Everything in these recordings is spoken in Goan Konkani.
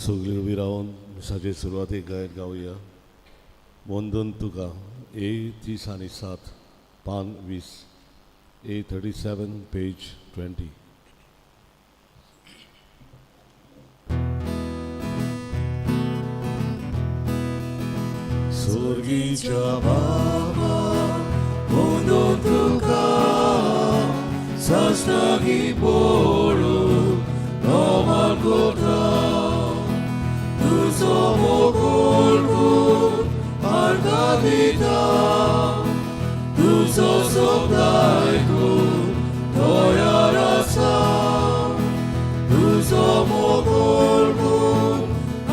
सगळीं उबी रावन मिसाचे सुरवातेक गायत गावया. वंदन तुका, ए 37, पान 20, ए 37, पेज 20. सोर्गीच्या बाबा वंदन तुका, साश्टांगी पडून नमन करता. तुजो मोगोल करून आर्गां दिता, तुजो शब्द आयकून तयार आसा. तुजो मोगोल करून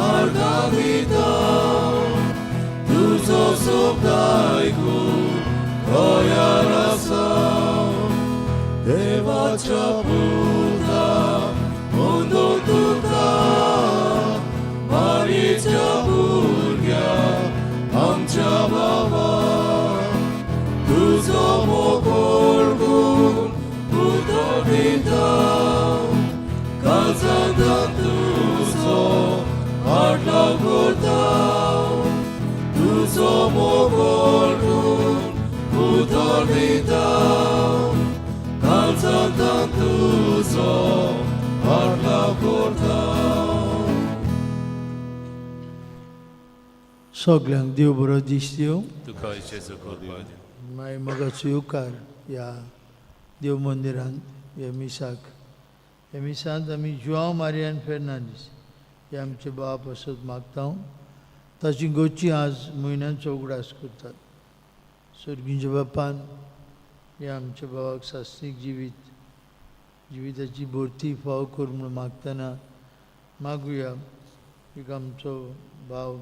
आर्गां दिता, तुजो शब्द आयकून तयार आसा. देवाच्या पुता वंदन तुका, मारीच्या भुरग्या आमच्या बाबा. तुजो मोगोल करून उतर दिता, काळजांत तुजो फाटलाव करता. तुजो मोगोल करून उतर दिता, काळजांत तुजो फाटलाव करता. सगल्यांक देव बरो दीस दिवं. तुका जेजू कृपा दिवं. मागीर मोगाचो येवकार ह्या देव मंदिरांत, ह्या मिसाक. ह्या मिसांत आमी जुआंव मारियान फेर्नांडीस हे आमचे बाबा पासत मागता. ताची गोची आज म्हयन्यांचो उगडास करतात. सर्गींच्या बापान ह्या आमच्या बाबाक सासणीक जिविताची भरती फावो कर म्हूण मागतना मागुया. एक आमचो भाव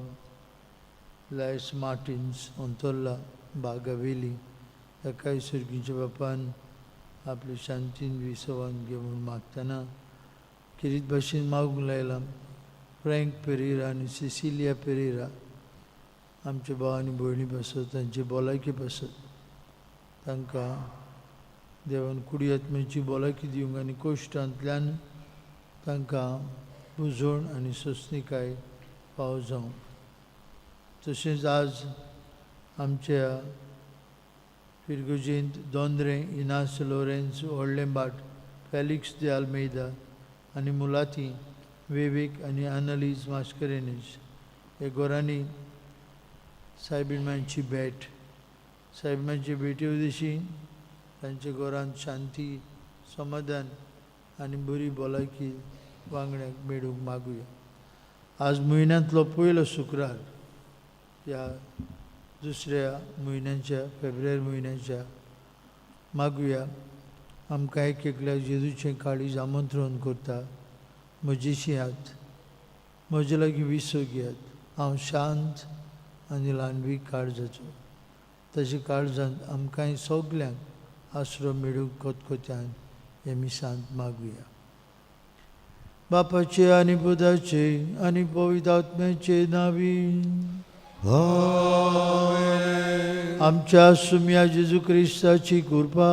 लायस मार्टिन्स अंतोल्ला बागावेली, ताकाय सर्गीच्या बापान आपले शांतीन विसवान घे म्हूण मागतना खेरीत भाशेन मागूंक लायलां. फ्रँक पेरेरा आनी सिसिलिया पेरेरा आमच्या भाव आनी भयणी पासत, तांची भलायकी पासत, तांकां देवान कुडी आत्म्याची भलायकी दिवंक आनी कश्टांतल्यान तांकां बुजवण आनी सोंसणीकाय फावो जावं. तशेंच आज आमच्या फिरगुजेंत दोंद्रे इनास लोरेन्स, व्हडलें फेलिक्स दे आल्मेदा आनी मुलाती विवेक आनी अनालीज मास्करेनीस हे गोरांनी सायबीणमांची भेट, सायबीणमांची भेटी उदेशी तांच्या घरांत शांती, समाधान आनी बरी भलायकी वांगड्याक मेळूंक मागुया. आज म्हयन्यांतलो पयलो शुक्रार, ह्या दुसऱ्या म्हयन्याच्या, फेब्रुवारी म्हयन्याच्या. मागुया. आमकां एक एकल्या जेजूचें काळीज आमंत्रण करता, म्हजेशी यात, म्हजे लागीं विसव घेयात, हांव शांत आनी ल्हानवीक काळजाचो. तशें काळजांत आमकांय सगल्यांक आसरो मेळूंक खतखत्यान हे मिसांत मागुया. बापाचे आनी पुताचे आनी पवित्र आत्म्याचे नांवी. आमच्या सुम्या जेजू क्रिस्ताची कृपा,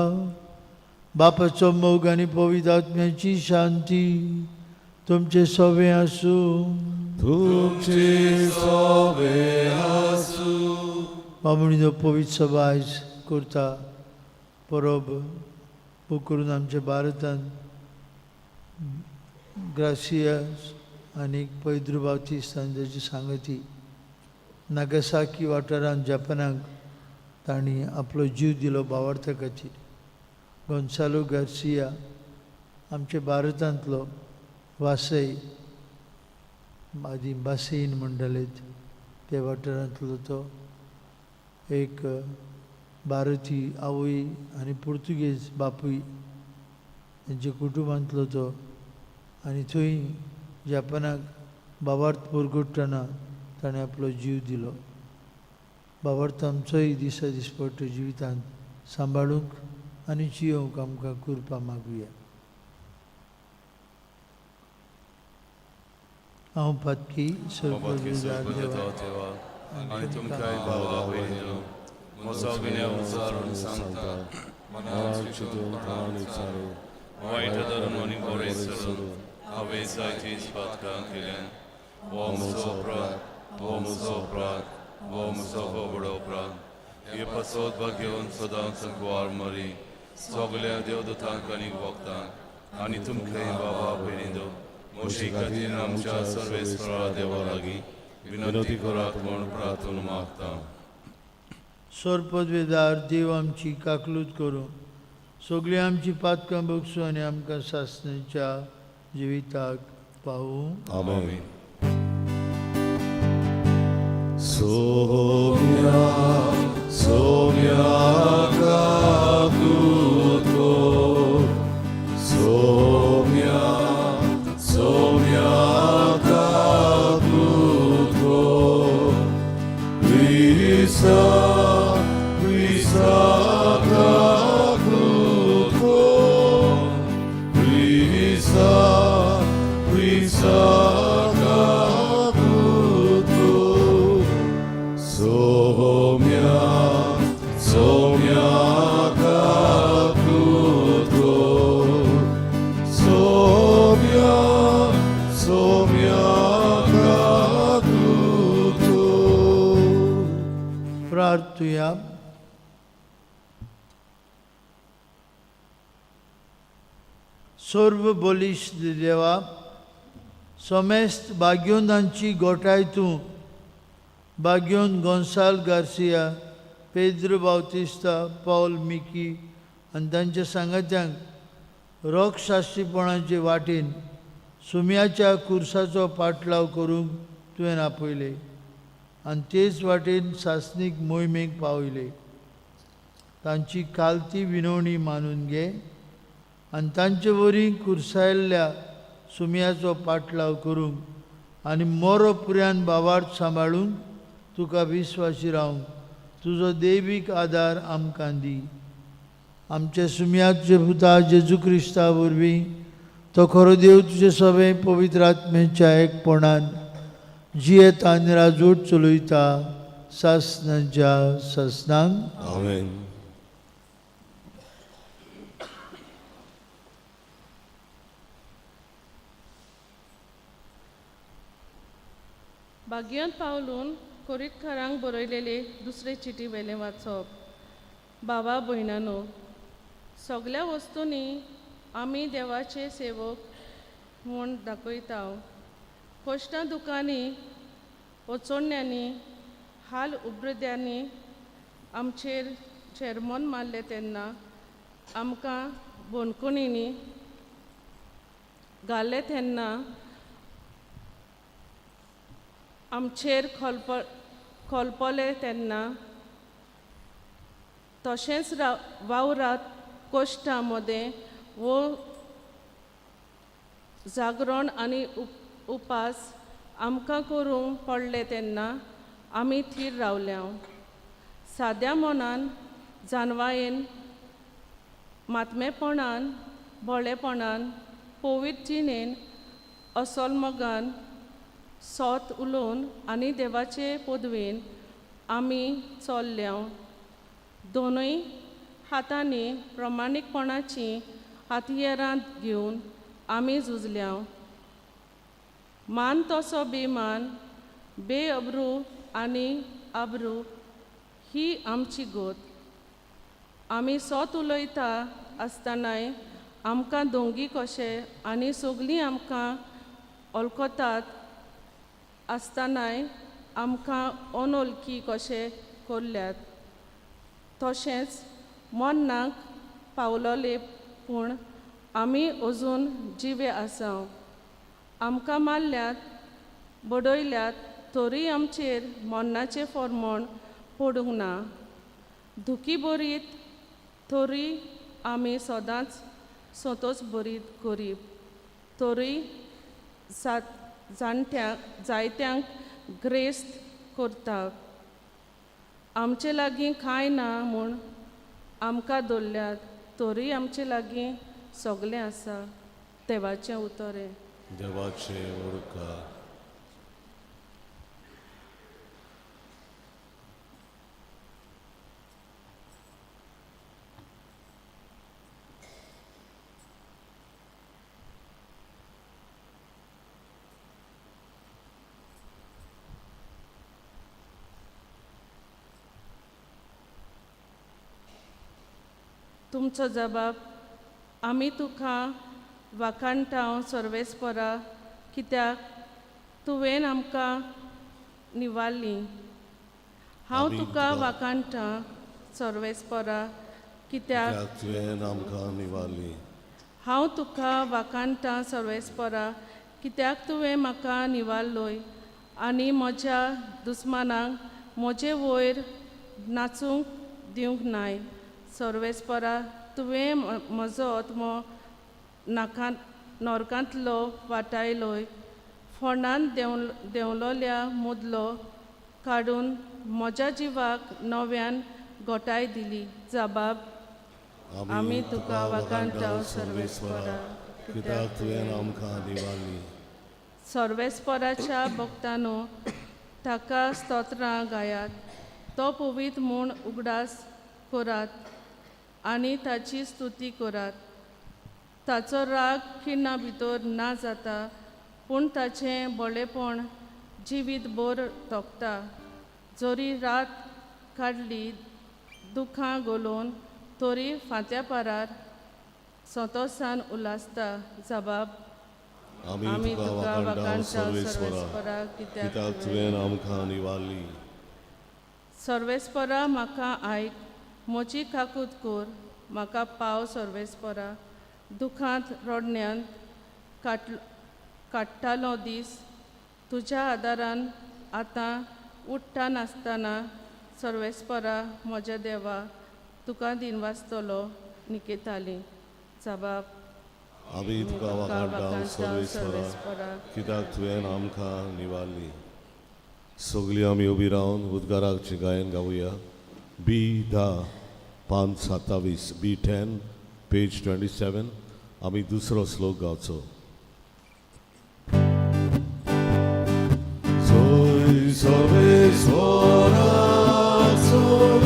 बापाचो मोग आनी पवित्र आत्म्याची शांती तुमचे सवे आसूं. तुमचे सोबे आसूं. बामणीचो पवित्र सभा आयज करता परब करून आमच्या भारतांत ग्रासियास आनी पैद्रू बाप्तिस्तान तांची सांगती नागासाकी वाठारांत जपानाक तांणी आपलो जीव दिलो भावार्था खातीर. गोन्सालो गार्सिया आमच्या भारतांतलो वासय, आदी बासेन म्हणटालेत त्या वाठारांतलो तो एक भारतीय आवय आनी पुर्तुगेज बापूय तेंच्या कुटुंबांतलो तो आनी थंय जपानाक भावार्थ पुरगुट्टना ताणें आपलो जीव दिलो. भावार्थ आमचोय दिसा दिसपट्टो जिवितांत सांबाळूंक आनी जियोवंक आमकां कृपा मागुया. हांव पातकी सर्व देवा आनी तुमकांय भावा भयणीनो म्हजो विनय उचारून सांगता, मनाक चिंतून प्राण विचारू, वायट धरून आनी बरें चलून हांवें जायतीच पातकां केल्यान. हो म्हजो अपराध, हो म्हजो अपराध, हो म्हजो व्हडो अपराध. हे पासत भाग्यवंत सदांच कुवार मरी, सगल्या देवदूतांक आनी भक्तांक आनी तुमकांय बाबा भयणींनो म्हजे खातीर आमच्या सर्वेस्परा देवा लागीं विनंती करात म्हूण प्रार्थना मागता. सोरपदवेदार देव आमची काकलूत करूं, सगळीं आमची पातकां भोगसूं आनी आमकां सासणेच्या जिविताक पावूं. आमेन. सोम्या सोम्या काकूत कर, सोम्या सोम्या काकूत कर, क्रिस्ता क्रिस्ता काकूत कर, क्रिस्ता क्रिस्ता काकूत कर, सोम्या सोम्या काकूत कर, सोम्या सोम्या काकूत कर. प्रार्थुया. सर्व बलिश्ट देवा, समेस्त भाग्योंदांची गोठाय तूं भाग्योन गोंसाल गार्सिया, पेद्र बावतिस्ता, पावल मिकी आनी तांच्या सांगात्यांक रोगशास्त्रीपणाचे वाटेन सुम्याच्या कुर्साचो पाटलाव करूंक तुवें आपयले आनी तेच वाटेन सासणीक मोहिमेक पावयले. तांची कालती विनवणी मानून घे आनी तांचे वरी कुर्सायल्ल्या सुम्याचो पाटलाव करूंक आनी मोरो पुऱ्यान बावार्थ सांबाळूंक तुका विस्वासी रावंक तुजो दैवीक आदार आमकां दी. आमच्या सुम्याचे पुता जेजू क्रिस्ता वरवीं, तो खरो देव तुजे सगळे पवित्र आत्म्याच्या एकपणान जियेता आनी राजवट चलयता सासणाच्या सासणांक. आमेन. भाग्यंत पावलून कोरितकारांक बरयलेले दुसरे चिटी वेलें वाचप. बाबा भयणानो, सगल्या वस्तूंनी आमी देवाचे सेवक म्हूण दाखयता. कश्टां दुकांनी, वचोण्यांनी, हाल उब्रद्यांनी आमचेर चेरमोन मारलें तेन्ना, आमकां बंदखणींनी घालें तेन्ना, आमचेर खोलपले तेन्ना, तशेंच वावरात कश्टां मदें वो जागरण आनी उपास आमकां करूंक पडले तेन्ना आमी थीर रावल्या. साद्या मनान, जानवायेन, मातमेपणान, भोळेपणान, पवित्र जिणेन, असलमगान, सोत उलोवन आनी देवाचे पदवेन आमी चल्ल्या. दोनूय हातांनी प्रमाणीकपणाची हातयेरां घेवन आमी झुजल्या. मान तसो बेमान, बेअब्रू आनी आब्रू ही आमची गोत. आमी सोत उलयता आसतनाय आमकां दोंगी कशे आनी सगलीं आमकां वळखतात आसतनाय आमकां अनोळखी कशे कोरल्यात. तशेंच मरणाक पावलोले पूण आमी अजून जिवे आसा. आमकां मारल्यात, बडयल्यात, तरी आमचेर मरणाचें फॉर्मण पडूंक ना. दुखी बरीत तरी आमी सदांच संतोच बरीत, गरीब तरी जाणट्यांक जायत्यांक ग्रेस्त करता. आमचे लागीं कांय ना म्हूण आमकां दवरल्यात, तरी आमचे लागीं सगळें आसा. देवाचें उतर हें. देवाचे उपकार. तुमचो जबाब आमी तुका वाखाणटांव सर्वेस्परा कित्याक तुवें आमकां निवारली. हांव आमी तुका तुका वाखाणटां सर्वेस्परा कित्याक कित्याक तुवें आमकां निवारली. हांव तुका वाखाणटां सर्वेस्परा कित्याक तुवें म्हाका निवारलोय आनी म्हज्या दुस्मानाक म्हजे वयर नाचूंक दिवंक नाय. सर्वेस्परा तुवें म्हजो आत्मो नाका नरकांतलो वाटायलोय. फोंडांत देंवलोल्या मुदलो काडून म्हज्या जिवाक नव्यान गोटाय दिली. जबाब आमी तुका वाखाणटांव सर्वेस्परा कित्याक तुवें आमकां निवारली. सर्वेस्पराच्या भक्तानो ताका स्तोत्रां गायात. तो पवित्र म्हूण उगडास करात आनी ताची स्तुती करात. ताचो राग खिणा भितर ना जाता पूण ताचें बळेपण जिवीत भर तोखता. जरी रात काडली दुखां गोलोवन तरी फांत्या पारार संतोसान उल्हासता. जबाब आमी तुका वाखाणटांव सर्वेस्परा कित्याक तुवें आमकां निवारली. सर्वेस्परा म्हाका आयक, म्हजी काकूत कर, म्हाका पाव सर्वेस्परा. दुखांत रडण्यांत काडटालो दीस तुज्या आदारान आतां उठ्ठा नासतना सर्वेस्परा म्हज्या देवा तुका दिनवासतलो निकेताली. जबाब आमी तुका वाखाणटांव सर्वेस्परा कित्याक तुवें आमकां निवारली. सगळीं आमी उबी रावन उद्गाराचें गायन गावया. बी 10 पान 27, बी 10 पेज 27. आमी दुसरो श्लोक गावचो. Soy सर्वेस्परा soy,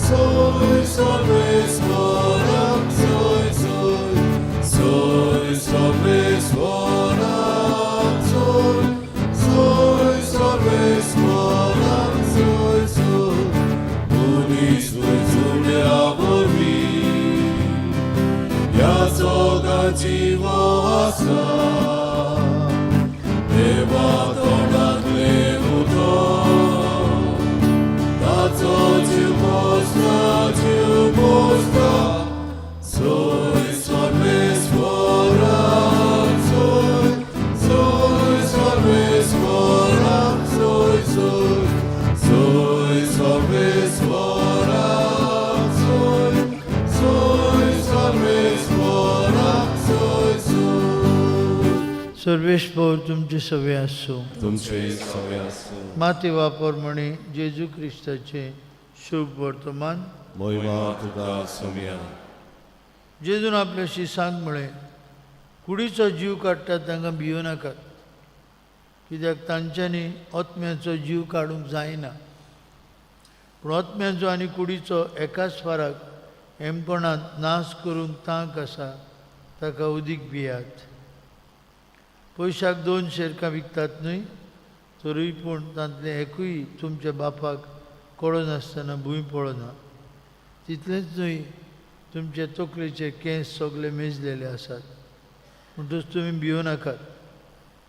soy सर्वेस्परा soy, soy, soy सर्वेस्परा soy, soy सर्वेस्परा soy, soy, मनीस जुळ्या वरवीं ह्या जगांत जीव आसा. देवा तोंडांतलें उतर ताचो जीव पोसता, जीव पोसता. सोय सर्वेस्परा सोय, सोय सर्वेस्परा सोय, सोय, सोय सर्वेस्परा सोय, सोय सर्वेस्परा सोय, सोय. सर्वेस्पर तुमचे सवे आसूं. तुमचे सगळे आसूं. माते वापर म्हणे जेजू क्रिस्ताचें शुभ वर्तमान. मोहिमा तुका सोमया. जेजून आपल्या शिसांक म्हळें, कुडीचो जीव काडटात तांकां भियो नाकात, कित्याक तांच्यांनी आत्म्याचो जीव काडूंक जायना. पूण आत्म्याचो आनी कुडीचो एकाच फाराक हेमकोणांत नाश करूंक तांक आसा ताका उदीक भियात. पयशाक 2 शेरकां विकतात न्हय, तरूय पूण तांतलें एकूय तुमच्या बापाक कळनासतना भूंय पळना. तितलेंच न्हय, तुमचे तकलेचे केंस सगळे मेजलेले आसात. म्हणटच तुमी भियो नाकात,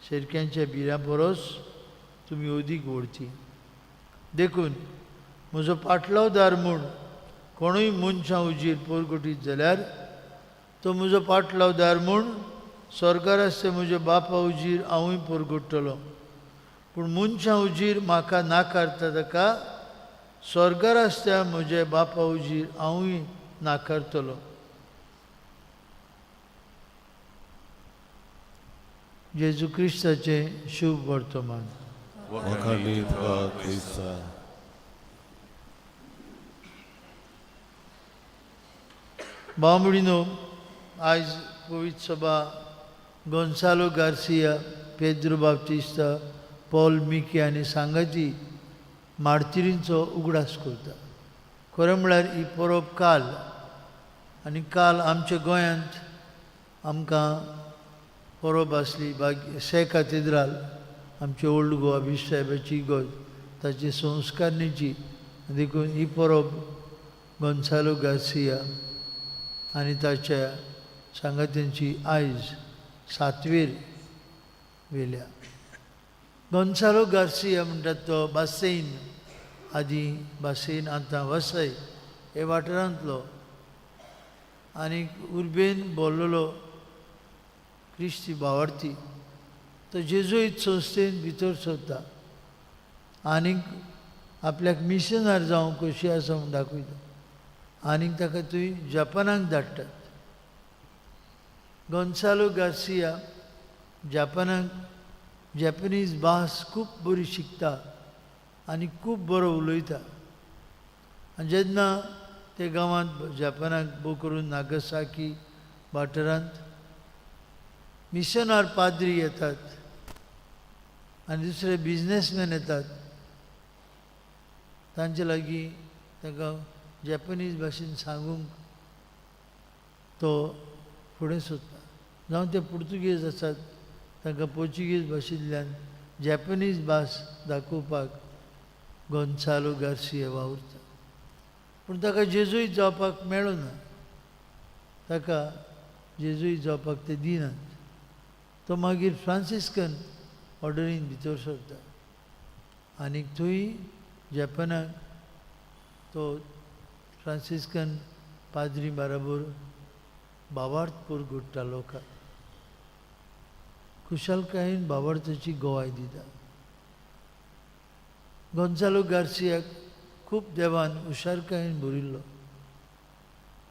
शेरक्यांच्या भिऱ्यां परस तुमी अदीक व्हरची. देखून म्हजो पाटलावदार म्हूण कोणूय मनशां उजीर पोरगटीत जाल्यार तो म्हजो पाटलावदार म्हूण स्वर्गार आसता म्हज्या बापा उजीर हांवूय पोरगडटलो. पूण मनशां उजीर म्हाका नाकारता ताका स्वर्गार आसता म्हज्या बापा उजीर हांवूय नाकारतलो. जेजू क्रिस्ताचें शुभ वर्तमान. वाखाणणी तुका क्रिस्ता. भाव भयणीनो, आयज पवित्र सभा Gonzalo Garcia, Pedro Baptista, Paul Miki आनी सांगाती मार्तिरींचो उगडास करता. खरें म्हळ्यार ही परब काल आनी काल आमच्या गोंयांत आमकां परब आसली. से कातेद्राल आमचे ओल्ड गोवा बिशप साहेबाची इगर्ज ताची संस्कारणीची, देखून ही परब गोन्सालो गार्सिया, आनी ताच्या सांगात्यांची आयज सातवेर वेल्या. गोन्सालो गार्सिया म्हणटात तो बासेन, आदी बासेन आतां वसय हे वाठारांतलो आनी उर्बेन बोल्लोलो क्रिस्ती भावार्थी. तो जेजुईत संस्थेन भितर सरता आनीक आपल्याक मिशनार जावंक कशी आसा म्हूण दाखयता आनीक ताका थंय जपानाक धाडटात. गोन्सालो गार्सिया जपानाक जॅपनीज भास खूब बरी शिकता आनी खूब बरो उलयता. आनी जेन्ना ते गांवांत जपानाक भोव करून नागसाकी वाठारांत मिशनार पाद्री येतात आनी दुसरे बिजनसमॅन येतात, तांचे लागीं तांकां जॅपनीज भाशेन सांगूंक तो फुडें सोदता. जावं ते पुर्तुगेज आसात तांकां पोर्चुगीज भाशेंतल्यान जॅपनीज भास दाखोवपाक गोन्सालो गार्सिया वावुरता. पूण ताका जेजुईत जावपाक मेळना, ताका जेजुईत जावपाक ते दिनात. तो मागीर फ्रांसिस्कन ऑर्डरीन भितर सरता आनी थंय जपानाक तो फ्रांसिस्कन पाद्री बराबर भावार्थ पुरगुट्टा लोकांक खुशालकायेन भावार्थाची गवाय दिता. गोन्सालो गार्सियाक खूब देवान हुशारकायेन भरिल्लो.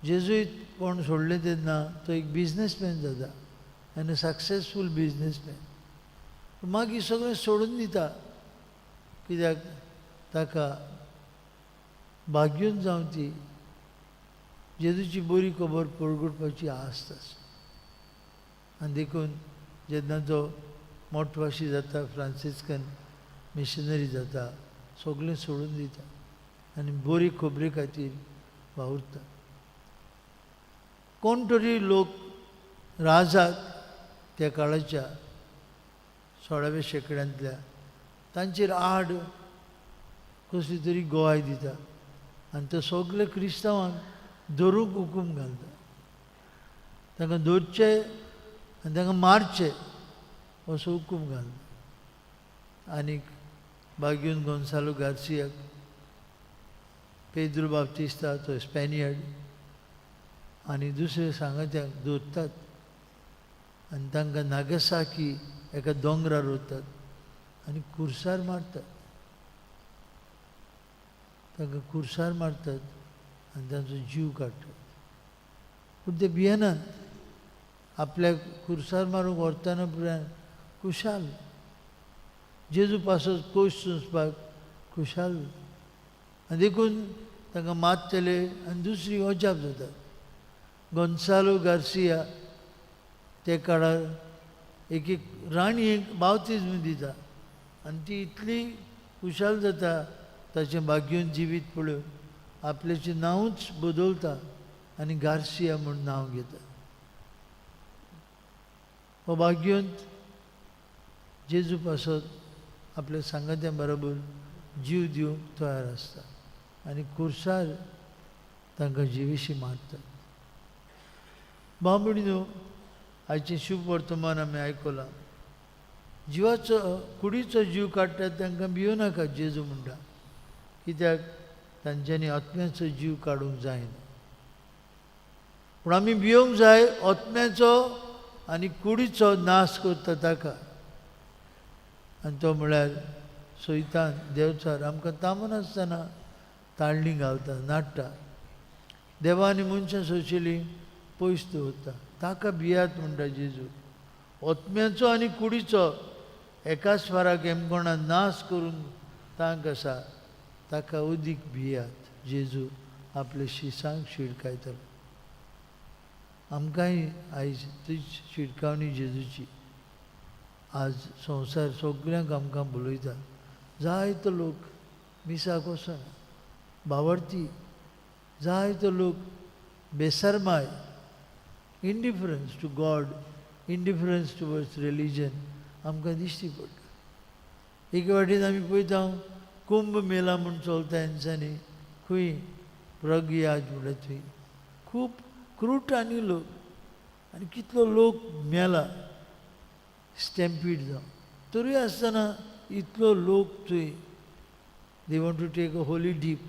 जेजुईतपण सोडलें तेन्ना तो एक बिजनसमॅन जाता आनी सक्सेसफूल बिजनसमॅन. मागीर सगळें सोडून दिता, कित्याक ताका भाग्यून जावं ती जेजूची बरी खबर परगटपाची आस्त आसा. आनी देखून जेन्ना तो मोटवाशी जाता, फ्रांसिस्कन मिशनरी जाता, सगळें सोडून दिता आनी बरी खबरे खातीर वावुरता. कोण तरी लोक राजाक त्या काळाच्या 16व्या शेंकड्यांतल्या तांचेर आड कसली तरी गवाय दिता आनी ते सगळे क्रिस्तांवांक धरूंक हुकूम घालता. तांकां धरचे आनी तांकां मारचे असो हुकूम घालता. आनीक बाग्यून गोन्सालो गार्सियाक पेद्रो बाप्तिस्ता तो स्पॅनियर्ड आनी दुसरे सांगात्यांक दवरतात आनी तांकां नागसाकी एका दोंगरार वतात आनी खुर्सार मारतात. तांकां खुर्सार मारतात आनी तांचो जीव काडटात. पूण ते भियेनात. आपल्याक खुर्सार मारूंक व्हरतना पुराय खुशाल जेजू पासत कोश सोंसपाक खुशाल. आनी देखून तांकां मारतले आनी दुसरी अजाप जातात. गोन्सालो गार्सिया ते काळार एक एक राणयेक बावतीज्म दिता आनी ती इतली खुशाल जाता ताचें भाग्यून जिवीत पळोवन आपल्याचें नांवूच बदलता आनी गार्सिया म्हूण नांव घेता. हो भाग्यवंत जेजू पासत आपल्या सांगात्या बरोबर जीव दिवंक तयार आसता आनी खुर्सार तांकां जिविशी मारतात. भाव भयणीनो, आयचें शुभ वर्तमान आमी आयकलां. जिवाचो कुडीचो जीव काडटात तांकां भियो नाका जेजू म्हणटा, कित्याक तांच्यांनी आत्म्याचो जीव काडूंक जायना. पूण आमी भियोंक जाय आत्म्याचो आनी कुडीचो नाश करता ताका. आनी तो म्हळ्यार सैतान देवचार आमकां तामनासतना ताळणी घालता, नाडटा. देवा आनी मनशां सोंशिल्लीं पयस दवरता. ताका भियात म्हणटा जेजू. आत्म्याचो आनी कुडीचो एकाच फाराक एमकोणा नाश करूंक तांक आसा, ताका उदीक भियात. जेजू आपले शिसांक शिडकायतलो. आमकांय आयज तीच शिडकावणी जेजूची. आज संवसार सगळ्यांक आमकां बोलयता. जायतो लोक मिसाक वचना, भावार्थी जायतो लोक बेसरमाय, indifference to God, indifference towards religion आमकां दिश्टी पडटा. एके वाटेन आमी पळयता कुंभ मेला म्हूण चलता हेंच्यांनी, खंय प्रगयाज म्हणल्यार थंय खूब क्रुटांनी लोक आनी कितलो लोक मेला स्टॅम्पीड जावन, तरूय आसतना इतलो लोक थंय they want to take a holy dip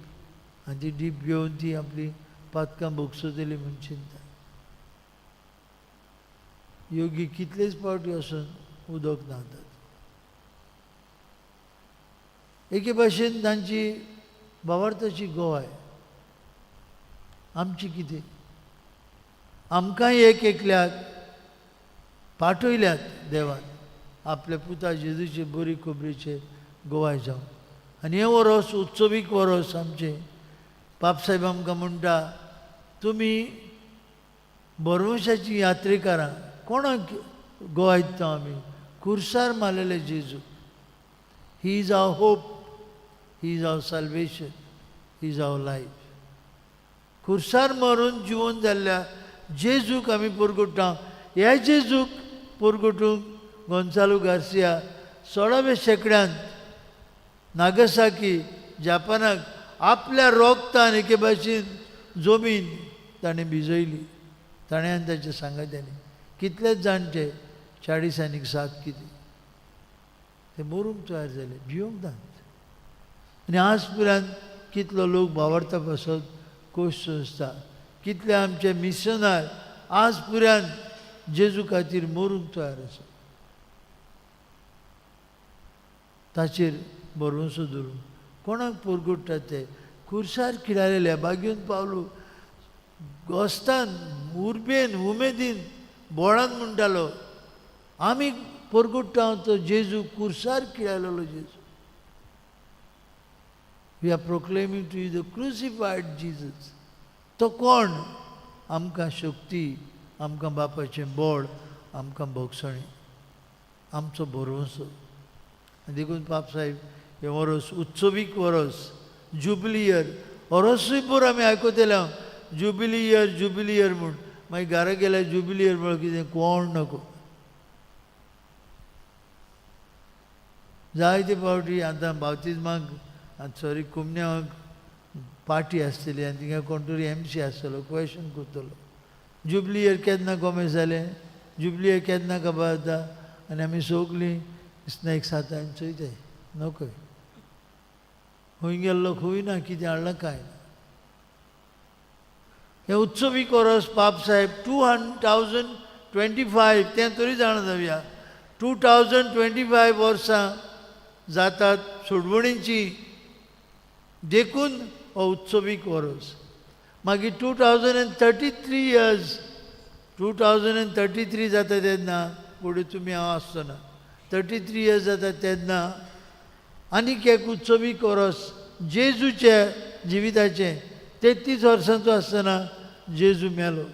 आनी ती डीप घेवन ती आपली पातकां भोगसतली म्हूण चिंता. योगी कितलेच पावटी वचून उदक न्हातात. एके भाशेन तांची भावार्थाची गोवाय आमची कितें, आमकांय एक एकल्याक पाठयल्यात देवान आपल्या पुता जेजूचे बरी खबरेचे गोवाय जावन. आनी हें वरोस उत्सवीक वरोस आमचें. बापसाहेब आमकां म्हणटा तुमी भरवंशाची यात्रेकारां. कोणाक गोवाय दिता आमी? कुर्सार मारलेले जेजू. He is our hope, he is our salvation, he is our life. कुर्सार मरून जिवन जाल्ल्या जेजूक आमी पुरगुट्टा. ह्या जेजूक पुरगुटूंक गोंसालू गार्सिया 16व्या शेंकड्यांत नागसाकी जापानाक आपल्या रोगतान एके भाशेन जमीन ताणें भिजयली. ताणें आनी ताच्या सांगात्यांनी कितलेच जाणटे 40 आनीक 7 कितें ते मरूंक तयार जाले, जिवंक नात. आनी आज पर्यंत कितलो लोक भावार्था पासत कोश सोंसता, कितले आमचे मिशनार आज पर्यंत जेजू खातीर मरूंक तयार आसा. ताचेर भरवंसो धरून कोणाक पोरगुट्टा ते कुर्सार किडालेल्या बागेवन पावलो गोस्तान उर्बेन उमेदीन बोळान म्हणटालो आमी पोरगुट्टा तो जेजू कुर्सार किडालेलो जेजू. We are proclaiming to you the crucified Jesus. तो कोण? आमकां शक्ती, आमकां बापाचें बोळ, आमकां भोगसणें, आमचो भरवंसो. आनी देखून बापसाहेब हें वरोस उत्सवीक वरोस, जुबली इयर. वरोसूय पुरो आमी आयकतले हांव जुबली इयर जुबली इयर म्हूण. मागीर घरा गेल्यार जुबली इयर म्हळ्यार कितें कोण नको. जायते फावटी आतां बाप्तिज्माक सॉरी कुमन्याक पार्टी आसतली आनी थिंगा कोण तरी एम सी आसतलो, क्वेशन करतलो जुबली इयर केन्ना कोमेस जालें, जुबली इयर केन्ना खबर जाता. आनी आमी सगलीं स्नॅक्स हातान चोयताय नको खंय गेल्लो खंय ना, कितें हाडलां कांय ना. हें उत्सवीक वरस पाप साहेब 2025 तें तरी जाणा जावया. 2025 वर्सां जातात सोडवणीची, देखून हो उत्सवीक वरस. मागीर 2033 इयर्स, 2033 जाता तेन्ना फुडें तुमी हांव आसतना 33 इयर्स जाता तेन्ना आनीक एक उत्सवीक वरस जेजूच्या जिविताचें. 33 वर्सांचो आसतना जेजू मेलो.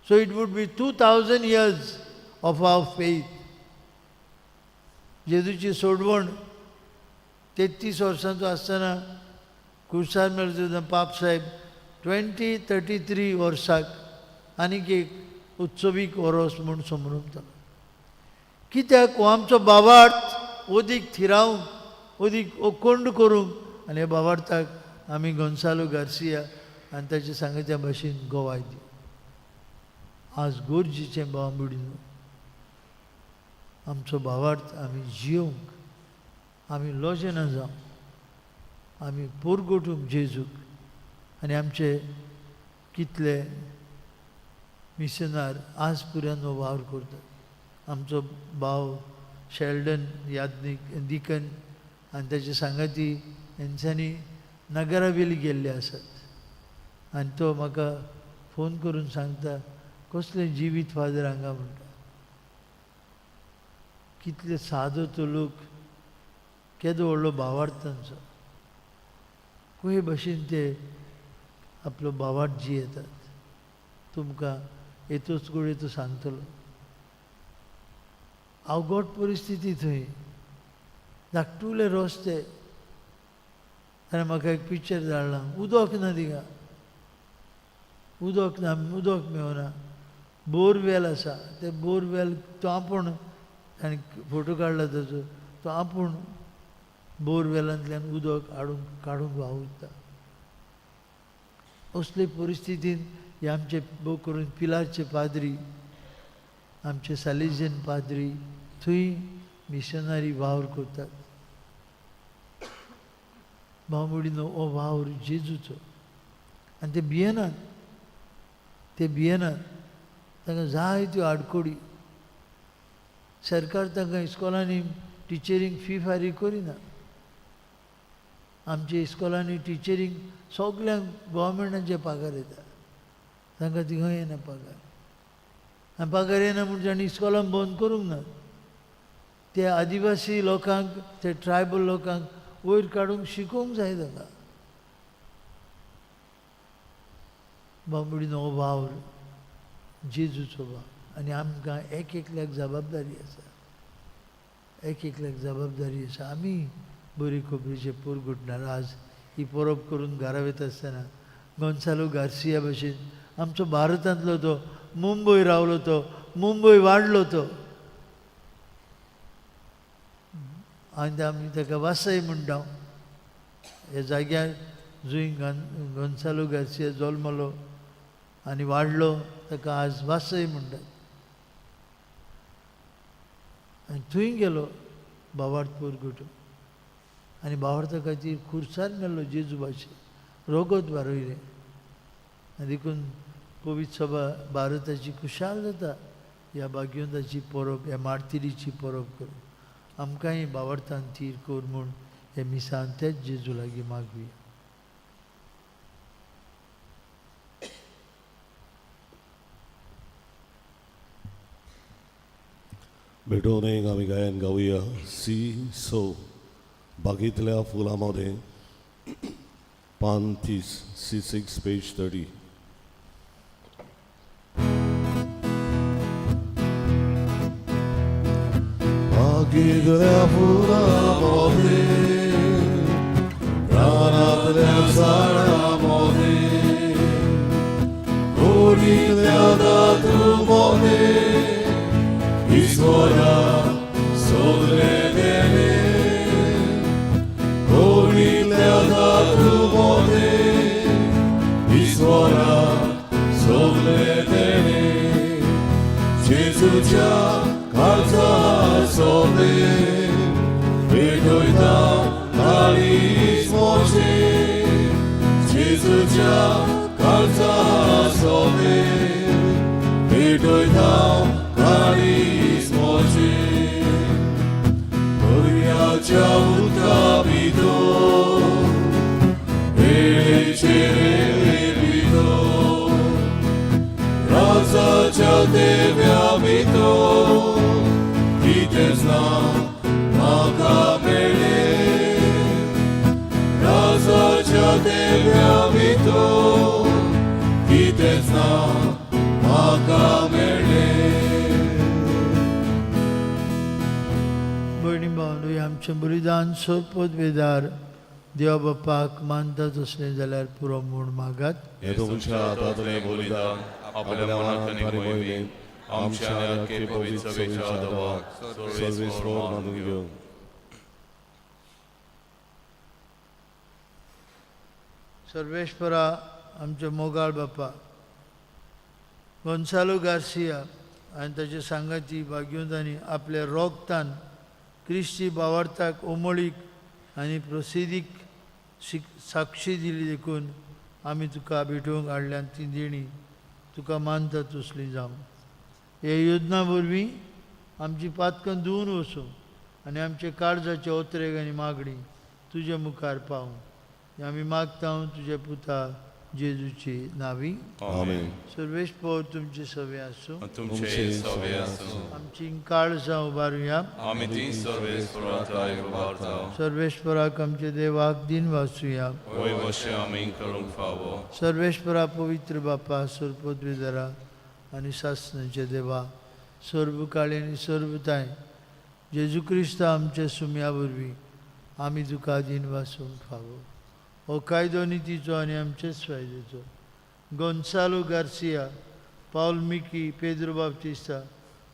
So it would be 2000 years of our faith. जेजूची सोडवण 33 वर्सांचो आसतना कुर्सार मेलो तेन्ना पापसाहेब 2033 वर्साक आनीक एक उत्सवीक वरोस म्हूण समजता. कित्याक हो आमचो भावार्थ ओदीक थिरावंक, ओदीक ओकोंड करूंक. आनी ह्या भावार्थाक आमी गोन्सालो गार्सिया आनी ताच्या सांगात्या भाशेन गोवाय दिवं. आज गरजेचें भाव भयणीनो, आमचो भावार्थ आमी जियोवंक, आमी लजेना जावं, आमी पोरगोटूंक जेजूक. आनी आमचे कितले मिशनार आज पर्यंत हो वावर करतात. आमचो भाव शेल्डन याज्ञीक डिकन आनी ताचे सांगाती हेंच्यांनी नगरावेली गेल्ले आसात. आनी तो म्हाका फोन करून सांगता कसलें जिवीत फादर हांगा म्हणटा, कितले सादो तो लोक, केदो व्हडलो भावार्थ तांचो, खंय भशेन ते आपलो भावार्थ जियेतात. तुमकां येतोच घडये तो सांगतलो. अवघड परिस्थिती थंय, धाकटुले रस्ते. ताणें म्हाका एक पिक्चर धाडलां, उदक ना थिंगा, उदक ना, उदक मेवना, बोरवेल आसा, ते बोरवेल तो आपूण ताणें फोटो काडला ताचो, तो आपूण बोरवेलांतल्यान उदक हाडूंक काडूंक वावुरता. असले परिस्थितीन हे आमचे भोव करून पिलारचे पाद्री, आमचे सालेजियन पाद्री थंय मिशनरी वावर करतात. भाव भयणीनो, हो वावर जेजूचो आनी ते भियेनात, ते भियेनात. तांकां जायत्यो आडकोडी, सरकार तांकां इस्कॉलांनी टिचरींक फी फारीक करिना. आमच्या इस्कॉलांनी टिचरींक सगल्यांक गोवोरमेंटाचे पगार येता, तांकां थिंगा येना पगार. आनी पगार येना म्हूण तांणी इस्कॉलां बंद करूंक ना. ते आदिवासी लोकांक, ते ट्रायबल लोकांक वयर काडूंक शिकोवंक जाय तांकां. बाबडीनो हो वावर जेजूचो वावर आनी आमकां एक एकल्याक जबाबदारी आसा, एक एकल्याक जबाबदारी आसा. आमी बरी खबरीचे पुरगुटणार आज ही परब करून घरा वयता आसतना गोन्सालो गार्सिया भशेन आमचो भारतांतलो तो मुंबय रावलो, तो मुंबय वाडलो तो, आनी आमी ताका वासय म्हणटा. ह्या जाग्यार जंय गोन्सालो गार्सिया जल्मलो आनी वाडलो ताका आज वासय म्हणटात. आनी थंय गेलो बावार्थ पुरगुटून आनी बावार्था खातीर खुर्सार मेल्लो जेजू भाशेन रोगत वारयलें. आनी देखून पवित्र सभा भारताची खुशाल जाता ह्या भाग्यवंताची परब, ह्या मार्तिरीची परब करून आमकांय बावार्थान थीर कर म्हूण हे मिसान तेच जेजू लागीं मागुया. भेटोवन एक आमी गायन गावया सी सो बागेंतल्या फुलां मदें पान 30 C6 page 30. बागेंतल्या फुलां मदें रानांतल्या झाडां मदें गोरींतल्या धातू मदें ईश्वरा सोदले देणे गोरींतल्या धातू मदें ईश्वरा सोदले देणे जेजूच्या काळजा सोदे पेटयता काळीज म्हजें जेजूच्या काळजा सोदे पेटयता काळीज म्हजें दर्याच्या उदका भितर वेळेचे रेंवे भितर राजाच्या देव्या भितर कितेंच ना म्हाका मेळ्ळें राजाच्या देव्या भितर कितेंच ना म्हाका मेळ्ळें. भयणी भावंडो, आमचें बलिदान सोदपोत वेदार देवा बापाक मानता तसलें जाल्यार पुरो म्हूण मागात. हे तुमच्या हातांतलें बलिदान आपल्या मनाक आनी मोहिमेन आमच्या आनी आख्खे पवित्र सभेच्या देवाक सर्वेस्पर मानून घेवं. सर्वेश्वरा आमचे मोगाळ बापा गोन्सालो गार्सिया आनी ताचे सांगाती भाग्यवंतांनी आपल्या रोगतान क्रिस्ती बावार्थाक उमळीक आनी प्रसिद्धीक साक्षी दिली देखून आमी तुका भेटोवंक हाडल्यान ती देणी तुका मानता तसली जावं. हे योजना वरवीं आमची पातकां धुवून वचूं आनी आमचे काळजाचे ओतरेक आनी मागणी तुजे मुखार पावूं. हें आमी मागता तुज्या पुता जेजूची नावी. आमेन. सर्वेस्पर तुमचे सवे आसूं. तुमचे सवे आसूं. आमची काळजां उबारुया. आमी ती सर्वेस्पराक उबारता. सर्वेस्पराक आमच्या देवाक दिन वाचुया. वय वशे आमी करूंक फावो. सर्वेस्परा पवित्र बापा सर्वपदवीधरा आनी सासणाचे देवा सर्व काळी आनी सर्वताय जेजू क्रिस्त आमच्या सुम्या वरवीं आमी तुका दिन वाचूंक फावो. हो कायदो नितीचो आनी आमचेच फायद्याचो. गोन्सालो गार्सिया, पावल मिकी, पेद्रो बाप्तिस्ता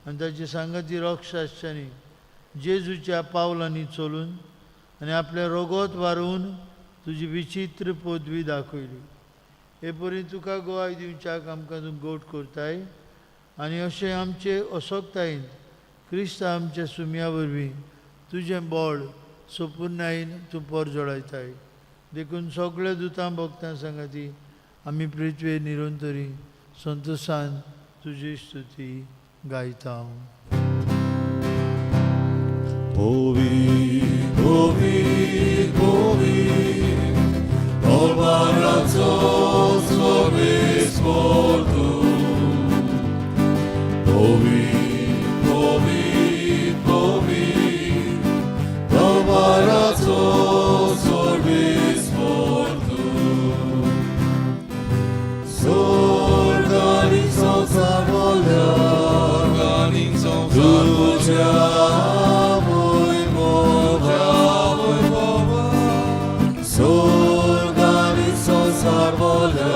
आनी ताचे सांगाती रोक्षाश्यांनी जेजूच्या पावलांनी चलून आनी आपलें रोगोत वारोवन तुजी विचित्र पदवी दाखयली. हे परी तुका गोवाय दिवच्याक आमकां तूं गोट करताय आनी अशें आमचे असोकतायेन क्रिस्त आमच्या सुम्या वरवीं तुजें बळ सोपुर्णायेन तूं परजळायताय. देखून सगळ्या दुतां भक्तां सांगाती आमी पृथ्वेर निरंतरी संतोशान तुजी स्तुती गायता. Povi, povi, povi, Albarazzo sportu. Povi, povi, povi, Albarazzo sportu. Sorgani senza voglia, Organin संसार तुझ्या वैभवा, स्वर्गानी संसार बोल्या,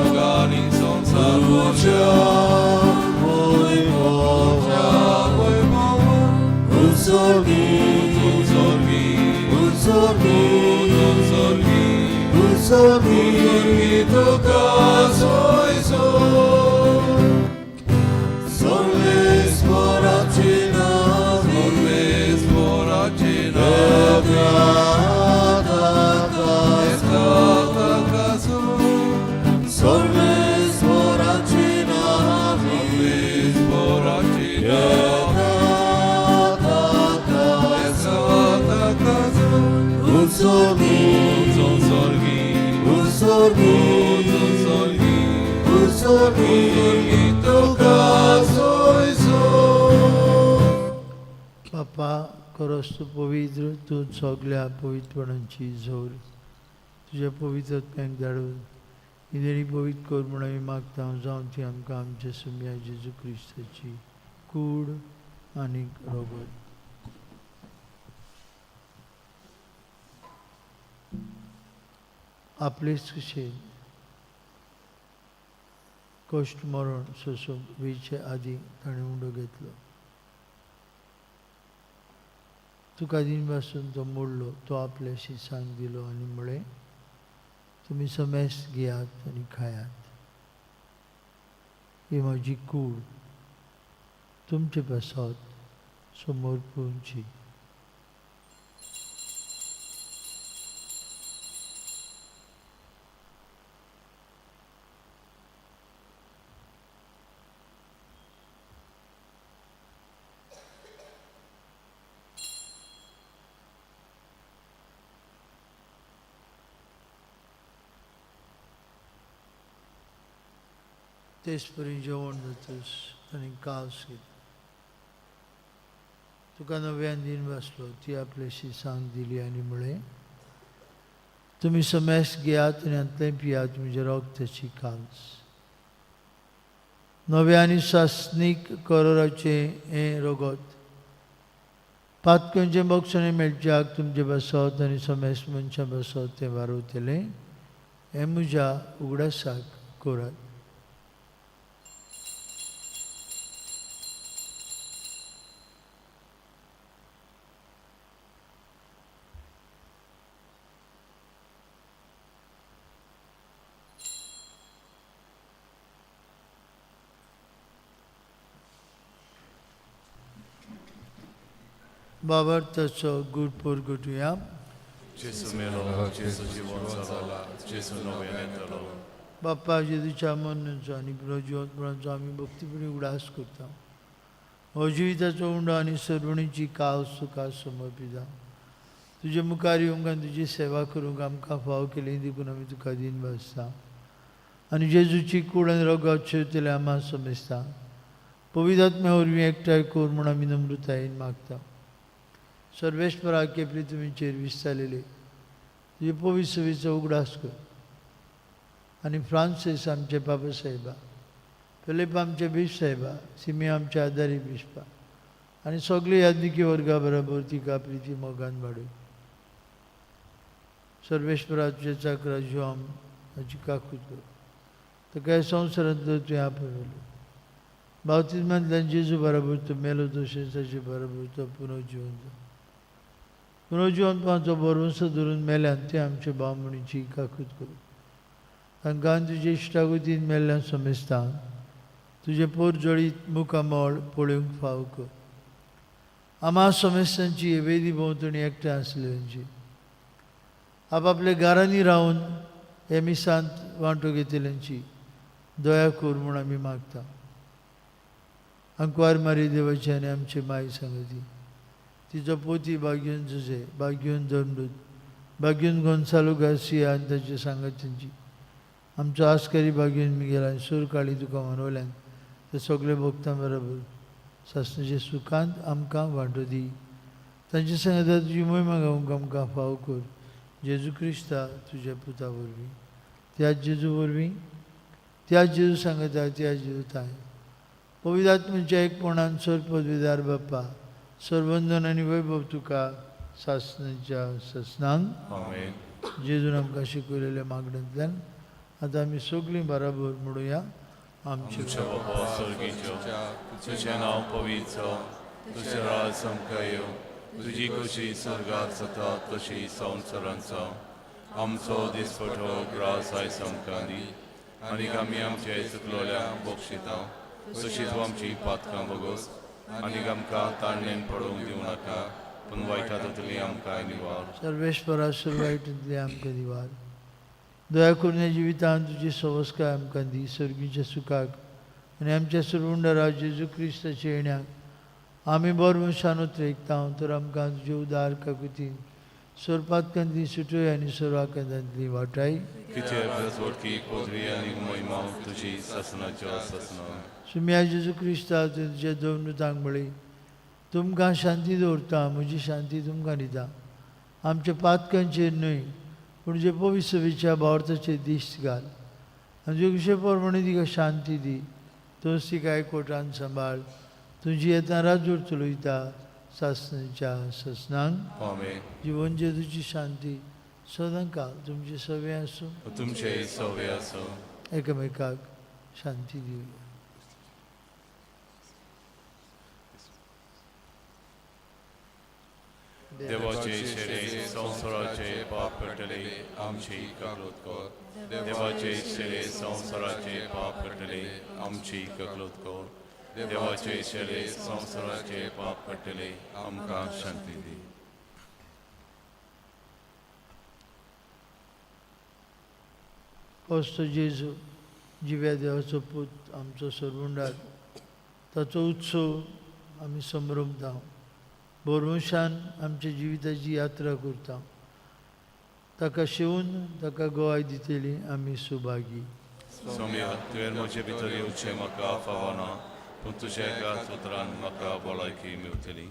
Organin संसार तुझ्या वैभवा, उत्सर्गी, उत्सर्गी उत्सर्गी, उत्सर्गी उत्सर्गी, उत्सर्गी तुका सोयसो सर्वेस्पराची नावी, सर्वेस्पराचे नावे येता सर्वेस्पराची नावी, सर्वेस्पराचे नावे येता उत्सर्गी, उत्सर्गी उत्सर्गी, उत्सर्गी उत्सर्गी, तुका सोयसो. बापा खरोच तूं पवित्र, तूं सगल्या पवित्रपणाची जोर. तुज्या पवित्र आत्म्याक धाडून ही देणी पवित्र कर म्हूण आमी मागता. जावं ती आमकां आमच्या सुम्या जेजू क्रिस्ताची कूड आनी रगत. आपलेच कशेन कश्ट मरण सोंसूंक वेचे आदीं ताणें उंडो घेतलो. तुका दिनपासून तो मोडलो, तो आपल्या शिसांक दिलो आनी म्हळें, तुमी समेस्त घेयात आनी खायात, ही म्हजी कूड तुमचे पासत समोर पुंची. तेच परी जेवण जातच आनी कास घेतलो. तुका नव्यान दिन बसलो, ती आपले शिसांक दिली आनी म्हळें, तुमी समेस्त घेयात आनी हांतलें पियात, म्हज्या रक्ताची काल्स. नव्या आनी सासणीक करोराचें हें रगत पातकणचें बक्षणें मेळच्याक तुमचें बसत आनी समेस्त मनशां बसत तें वारवतलें. हें म्हज्या उगडासाक करात. बाबार्थाचो गूढ पोरगटुया. जेजू मेलो, जेजू जिवन जाला, जेजू नव्यान येतलो. बाप्पा जेजूच्या मरणाचो आनी पुनर्जिवंतपणाचो आमी भक्तीपणी उगडास करता. हो जिविताचो उंडो आनी सर्वणीची कास तुका समर्पिता. तुजे मुखार येवंक आनी तुजी सेवा करूंक आमकां फाव केली देखून आमी तुका दीन भासता आनी जेजूची कूड आनी रगत शेवतले आमा समजता. पवित्र आत्म्या वरवीं एकठांय कर म्हूण आमी नम्रतायेन मागता. सर्वेस्परा केपली तुमीचेर विस्तारलेली तुजे पवित्र सेवेचो उगडास कर आनी फ्रांसीस आमचे बाबा साहेबा, फिलीप आमचे बीश साहेबा, सिमी आमचे आदारी बिस्पा आनी सगळे याज्ञिकी वर्गा बरोबर तिका प्रिती मोगान वाडय. सर्वेस्परा तुज्या चाकरा जिवाम हाची काकूत कर. ताका ह्या संवसारांतलो तुवें आपयलो. बावतिज्मांतल्यान जेजू बरोबर तो मेलो तशेंच ताचे बरोबर तो पुनर्जिवन जालो. पुनर्जिवनपणाचो भरवंसो धरून मेल्यान ते आमचे बामणीची काकूत करूं तांकां तुजे इश्टागतीन मेल्ल्या समेस्तांक तुजें पोरजोळीत मुखामळ पळोवंक फाव कर. आमा समेस्तांची वेदी भोंवतणी एकठांय आसलेल्यांची आपापल्या घरांनी रावन हे मिसांत वांटो घेतल्यांची दया कर म्हूण आमी मागता. आंकवार मारी देवाची आनी आमची माई सांगती तिचो पोती बागेवन जुजे बागेवन धर्मदूत बागेवन गोन्सालो गार्सिया आनी ताचे सांगात्यांची आमचो आस्कारी बागेवन मिगेल आनी सूर काळी तुका मनवल्यान ते सगळे भोगता बरोबर सासणाचे सुखांत आमकां वांटो दी. तांचे सांगता तुजी मोहिमा गावंक आमकां फाव कर जेजू क्रिस्ता तुज्या पुता वरवीं त्याच जेजू वरवीं त्याच जेजू सांगता त्याच जेजू ताय पवित्र आत्म्याच्या एकपणान सर पदवीदार बाप्पा सर्वंदन आनी वैभव तुका सासणाच्या सासणांक. आमेन. जेजून आमकां शिकयलेल्या मागण्यांतल्यान आतां आमी सगळीं बराबर म्हणुया. आमचे आमच्या बापा स्वर्गीचो, तुजें नांव पवित्र जावं, तुजें राज आमकां येवं, तुजी खोशी स्वर्गार जाता तशी संवसारांत जावं. आमचो दिसपटो ग्रास आयज आमकां दी आनी आमी आमचे चुकलोल्यांक बक्षिता तशीच आमची पातकां बगोस आनी आमकां ताणणेन पडोवंक दिवं नाका पूण वायटा तातूंतली आमकां निवार. सर्वेश्वरा सुरवायटींतली आमकां दिवार दया करून ह्या जिवितांत तुजी सवस्काय आमकां दी. सर्गीच्या सुखाक आनी आमच्या सुरवुंडरा जेजू क्रिस्ताच्या येण्याक आमी बरो मनशान उतरेकता तर आमकां तुजे उदार काकुतीन सोरपातकांतली सुटय आनी सोराकांतांतली वाटाय. कितें वटकी पदवी आनी महिमा तुजी सासणाच्या सासणा. सुम्या जेजू क्रिस्ता तुज्या दोन दुतांक म्हळी तुमकां शांती दवरता म्हजी शांती तुमकां दिता. आमच्या पातकांचेर न्हय पूण जे पवित्र सभेच्या भावार्थाचेर दिश्ट घाल आनी तुजे कशे प्रमाणे तिका शांती दी. तूंच तिका एकवटान सांबाळ. तुजी येता राजूर चलयता सासणाच्या सासणांक. आमेन. जिवन जेजूची शांती सदां काल तुमचे सगळे आसूं तुमचे सवे आसूं. एकामेकाक शांती दिवया. देवाचे शेरे संवसाराचे पाप कटले आमची ककलोत कर. देवाचे शेरे संवसाराचे पाप कटले आमची ककलोत कर. देवाचे शेरे संवसाराचे पाप कटले आमकां शांती दी. कोस्तो जेजू जिव्या देवाचो पूत आमचो सरवुंडार ताचो उत्सव आमी संभ्रमता. भरवंशान आमच्या जिविताची यात्रा करता. ताका शेवून ताका गोवाय दितली आमी सुभागी. सोम्या तुवें म्हजे भितर येवचें म्हाका फावना पूण तुज्या एकाच उतरान म्हाका भलायकी मेवतली.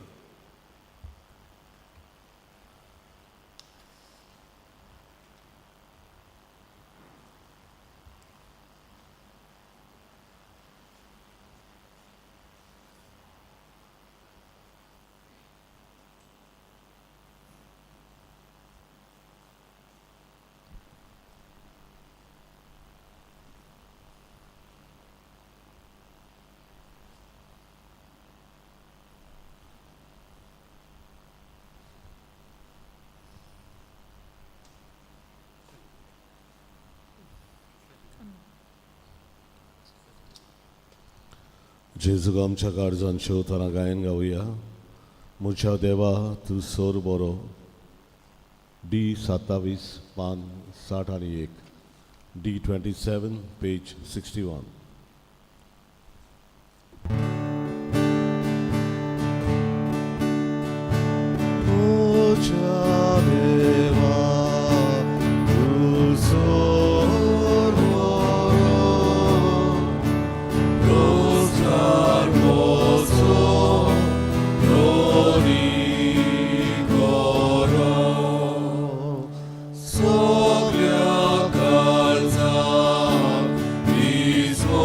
जेजूक आमच्या काळजान शेवतना गायन गावया. म्हज्या देवा तूं सोर बरो. डी 27 पान 61, डी 27 पेज 61. म्हज्या देवा तूं सोर बरो, रोजगार मोजो रोनी करो सगळ्या काळजाक इजवो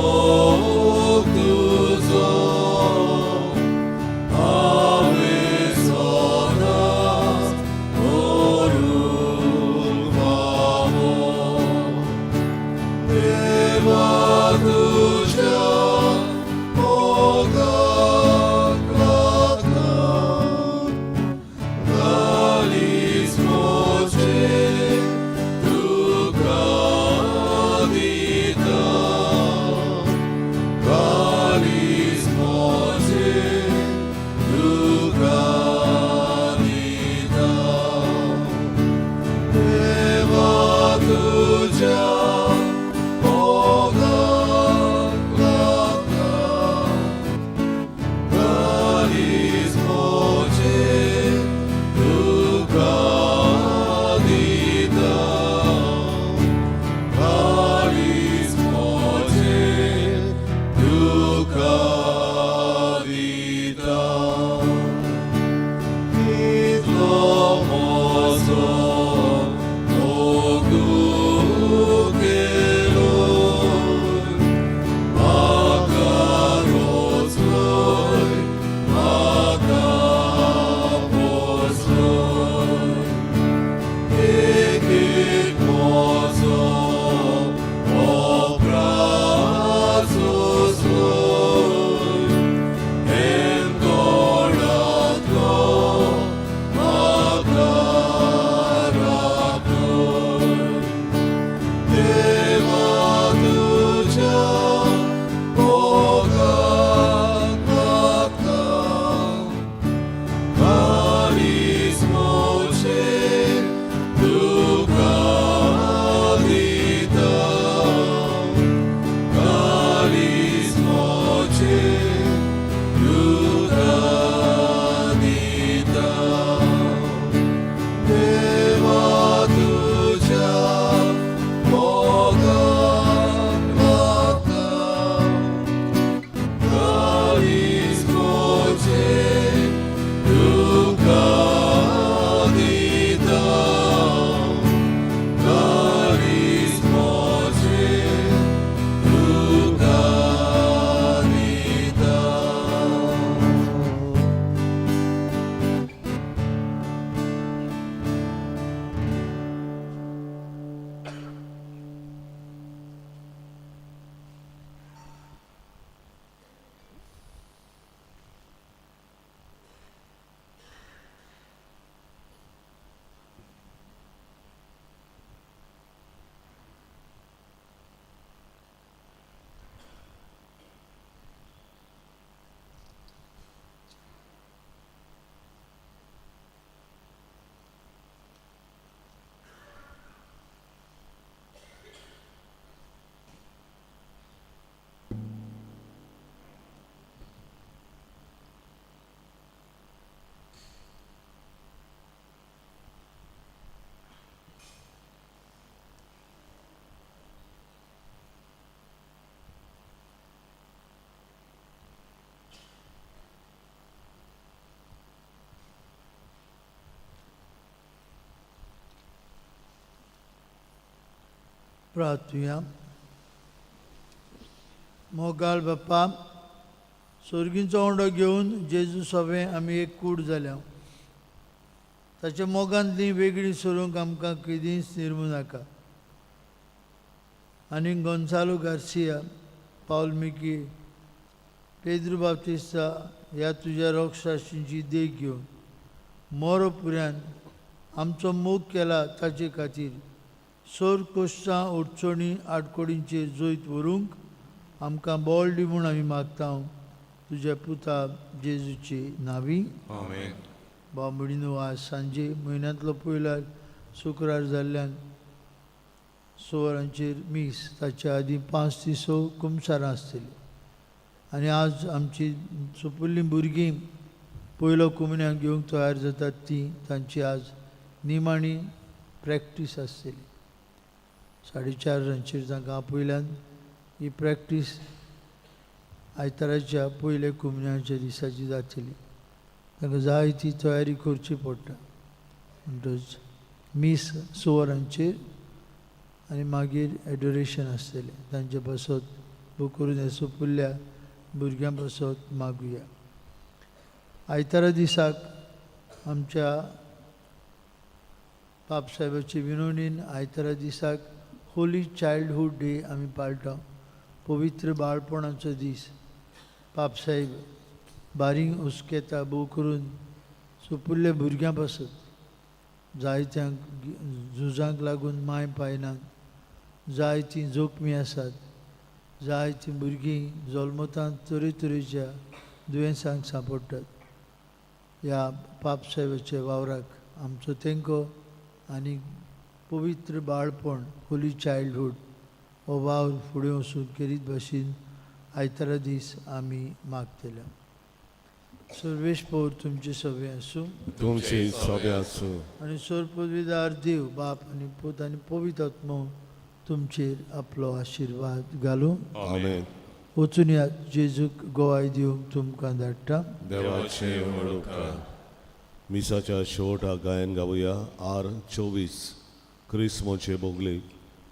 प्रार्थुया. मोगाळ बाप्पा, सोर्गींचो उंडो घेवन जेजू सवें आमी एक कूड जाल्या. ताच्या मोगांतली वेगळी सरूंक आमकां केदींच निर्मू नाका. आनी गोन्सालो गार्सिया, पावल मिकी, पेद्रू बाप्तिस्ता ह्या तुज्या रोक्षाशींची देख घेवन मोरो पुऱ्यान आमचो मोग केला ताचे खातीर सोर कोश्टां अडचणी आडकोडींचेर जैत व्हरूंक आमकां बळ दी म्हूण आमी मागता तुज्या पुता जेजूची नावी. आमेन. बांबडीनो, आज सांजे म्हयन्यांतलो पयलो शुक्रार जाल्ल्यान स वरांचेर मीस, ताच्या आदीं 5 ते 6 कुमसारां आसतलीं. आनी आज आमची सोपुल्लीं भुरगीं पयलो कुमन्याक घेवंक तयार जातात ती तांची आज निमाणी प्रॅक्टीस आसतली. 4:30 वरांचेर तांकां आपयल्यान ही प्रॅक्टीस आयताराच्या पयल्या कुमन्याच्या दिसाची जातली. तांकां जाय ती तयारी करची पडटा. म्हणटच मीस 6 वरांचेर आनी मागीर एडोरेशन आसतलें. तांचे पासत बूक करून हे सोपुल्ल्या भुरग्यां पासत मागुया. आयतारा दिसाक आमच्या बापसाहेबाचे विनवणीन आयतारा दिसाक होली चायल्डहूड डे आमी पाळटा. पवित्र बाळपणाचो दीस. बापसाहेब बारीक हुस्केता भोव करून सोपुल्ल्या भुरग्यां पासत, जायत्यांक झुजांक लागून माय पायनात, जायतीं जोखमी आसात, जायतीं भुरगीं जल्मतांत तरेतरेच्या दुयेंसांक सांपडटात. ह्या पापसाहेबाच्या वावराक आमचो तेंको आनी पवित्र बाळपण होली चायल्डहूड हो वावर फुडें वचून केरीत भाशेन आयतारा दीस आमी मागतले. सर्वेश पौर तुमचे सगळे आसूं. तुमचे सोबे आसूं. आनी सोर पदवीदार देव बाप आनी पूत आनी पवित्र आत्मो तुमचेर आपलो आशिर्वाद घालूं. आमेन. वचून या, जेजूक गोवाय दिवंक तुमकां धाडटा. देवाचे व्हड उपकार. मिसाच्या शेवटाक गायन गावया आर 24 क्रिस्मोचे बोगलेक,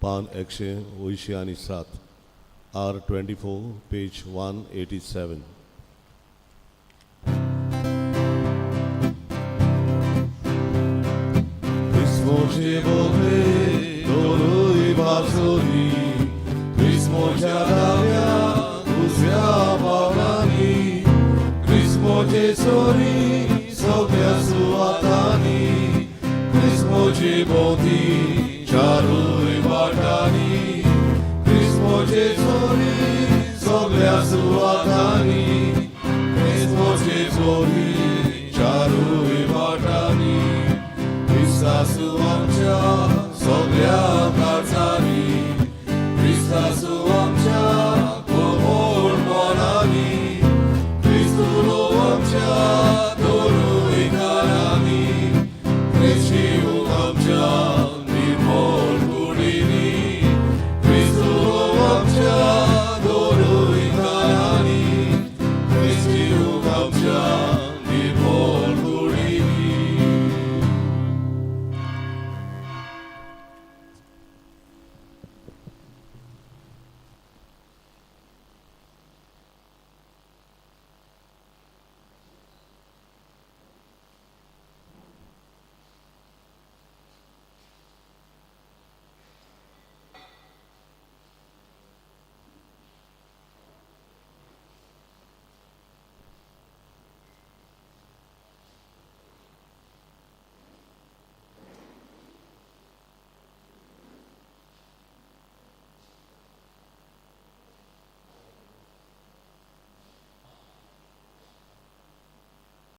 पान 187, आर 24 पेज 187. क्रिस्मोचे बोगले दोनूय बाजूनी, क्रिस्मोच्या दाव्या उजव्या पावलांनी, क्रिस्मोचे सोरी सगळ्या सुवातांनी, क्रिस्मोची भोंवती चारूय वाटांनी, क्रिस्मोचे सोरी सगळ्या सुवातांनी, क्रिस्मोचे भोंवती.